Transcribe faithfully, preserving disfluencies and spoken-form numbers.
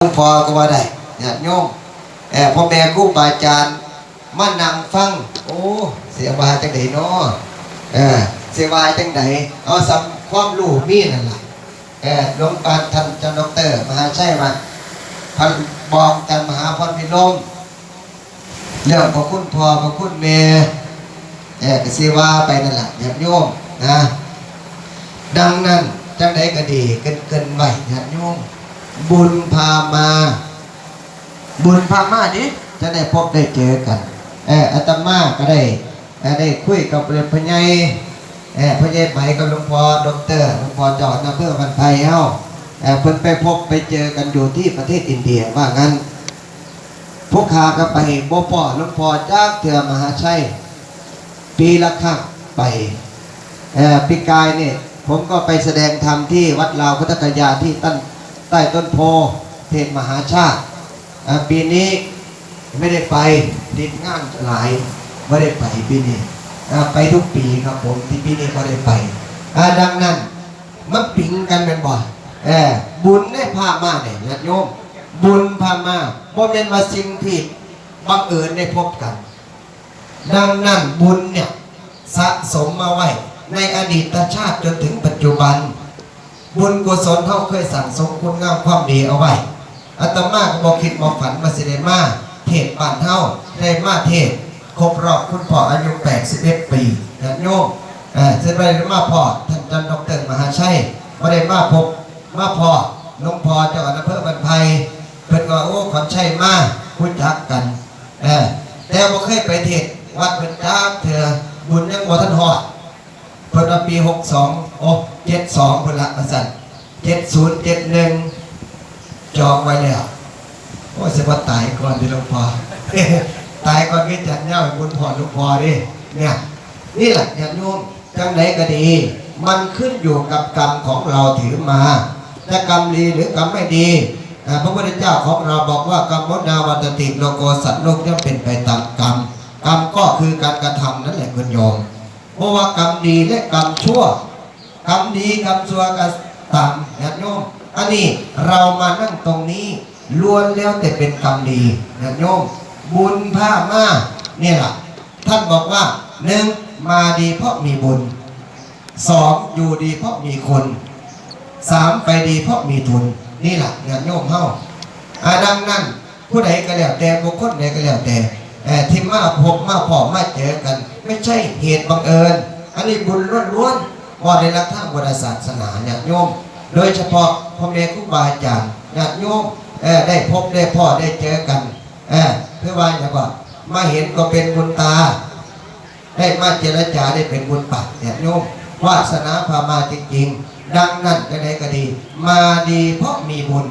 งพอก็ว่าได้ญาติโยม เออ พ่อแม่ครูบาอาจารย์มานั่งฟัง โอ้ เสียว่าจังได๋เนาะ เออ เสียว่าจังได๋ เอาสำความรู้มีนั่นล่ะ เออ หลวงปานท่านเจ้าดอกเตอร์มหาชัยว่า พันบอกจันทร์มหาพรพิรม เรื่องพระคุณพ่อพระคุณแม่ เออ ก็สิว่าไปนั่นล่ะญาติโยมนะ ดังนั้นจังใดก็ดี เกริ่นๆไว้ญาติโยม บุญพามา บุญพามานี่จะได้พบได้เจอกัน เออ อาตมาก็ได้ เออ ได้คุยกับพ่อใหญ่ เออ พ่อใหญ่ไหมกับหลวงพ่อดอกเตอร์ หลวงพ่อเจ้าอำเภอบ้านไผ่เฮา เออ เพิ่นไปพบไปเจอกันอยู่ที่ประเทศอินเดียว่างั้น พวกข้าก็ไปบ่พ้อหลวงพ่อจักเทื่อมหาชัย ปีละครั้งไป เอ่อ ปีกายเนี่ย ผมก็ไปแสดงธรรมที่วัดลาวพุทธคยาที่ต้น ใต้ต้นโพธิ์เทศน์มหาชาติ อ่า ปีนี้ไม่ได้ไป ติดงานหลาย ไม่ได้ไปปีนี้ อ่า ไปทุกปีครับผม ที่ปีนี้ก็ได้ไป อ่า ดังนั้น มันปิงกันแม่นบ่ เออ บุญได้พามาเนี่ยญาติโยม บุญพามา บ่แม่นว่าสิ่งที่บังเอิญได้พบกัน ดังนั้นบุญเนี่ยสะสมมาไว้ในอดีตชาติจนถึงปัจจุบัน บุญกุศลเฮาเคยสั่งสมคุณงามความดีเอาไว้ อาตมาก็บ่คิดบ่ฝันว่าสิได้มาเทศน์บ้านเฮา ได้มาเทศน์ครบรอบคุณพ่ออายุแปดสิบเอ็ดปีญาติโยม เอ่อ ซึ่งได้มาพ้อท่านอาจารย์ดอกเตอร์มหาชัย บ่ได้มาพบ มาพ้อหลวงพ่อเจ้าคณะอำเภอบ้านไผ่ เพิ่นว่า โอ้ ขวัญชัยมา รู้จักกัน เออ แต่บ่เคยไปเทศน์วัดเพิ่นจักเทื่อ บุญยังบ่ทันฮอด เพิ่นว่าปีหกสอง โอ้ เจ็ดสอง เพิ่นละว่าซั่น เจ็ดศูนย์ เจ็ดหนึ่ง จองไว้แล้ว โอ้ย สิบ่ตายก่อนติหลวงพ่อ ตายก่อนคือจัดยาวให้บุญฮอดหลวงพ่อเด้ เนี่ย นี่แหละญาติโยม จังใดก็ดี มันขึ้นอยู่กับกรรมของเราถือมา จะกรรมดีหรือกรรมไม่ดี อ่า พระพุทธเจ้าของเราบอกว่ากรรมมุนาวัตติโลโก สัตว์โลกย่อมเป็นไปตามกรรม กรรมก็คือการกระทำนั่นแหละคุณโยม เพราะว่ากรรมดีและกรรมชั่ว กรรมดีกรรมชั่วก็ตามญาติโยม อันนี้เรามานั่งตรงนี้ล้วนแล้วแต่เป็นกรรมดีญาติโยม บุญพามาเนี่ยล่ะ ท่านบอกว่า หนึ่ง มาดีเพราะมีบุญ สอง อยู่ดีเพราะมีคุณ สาม ไปดีเพราะมีทุน นี่ล่ะญาติโยมเฮา อ่า ดังนั้น ผู้ใดก็แล้วแต่ บุคคลใดก็แล้วแต่ เอ่อ ที่มาพบมาพ้อมาเจอกัน ไม่ใช่เหตุบังเอิญ อันนี้บุญล้วนๆ ว่าในหลักทางพุทธศาสนาญาติโยม โดยเฉพาะพ่อแม่ครูบาอาจารย์ญาติโยม เอ่อ ได้พบได้พ้อได้เจอกัน เอ่อ คือว่าอย่างว่า มาเห็นก็เป็นบุญตา ได้มาเจรจาได้เป็นบุญปากญาติโยม วาสนาพามาจริงๆ ดังนั้นจังใดก็ดี มาดีเพราะมีบุญ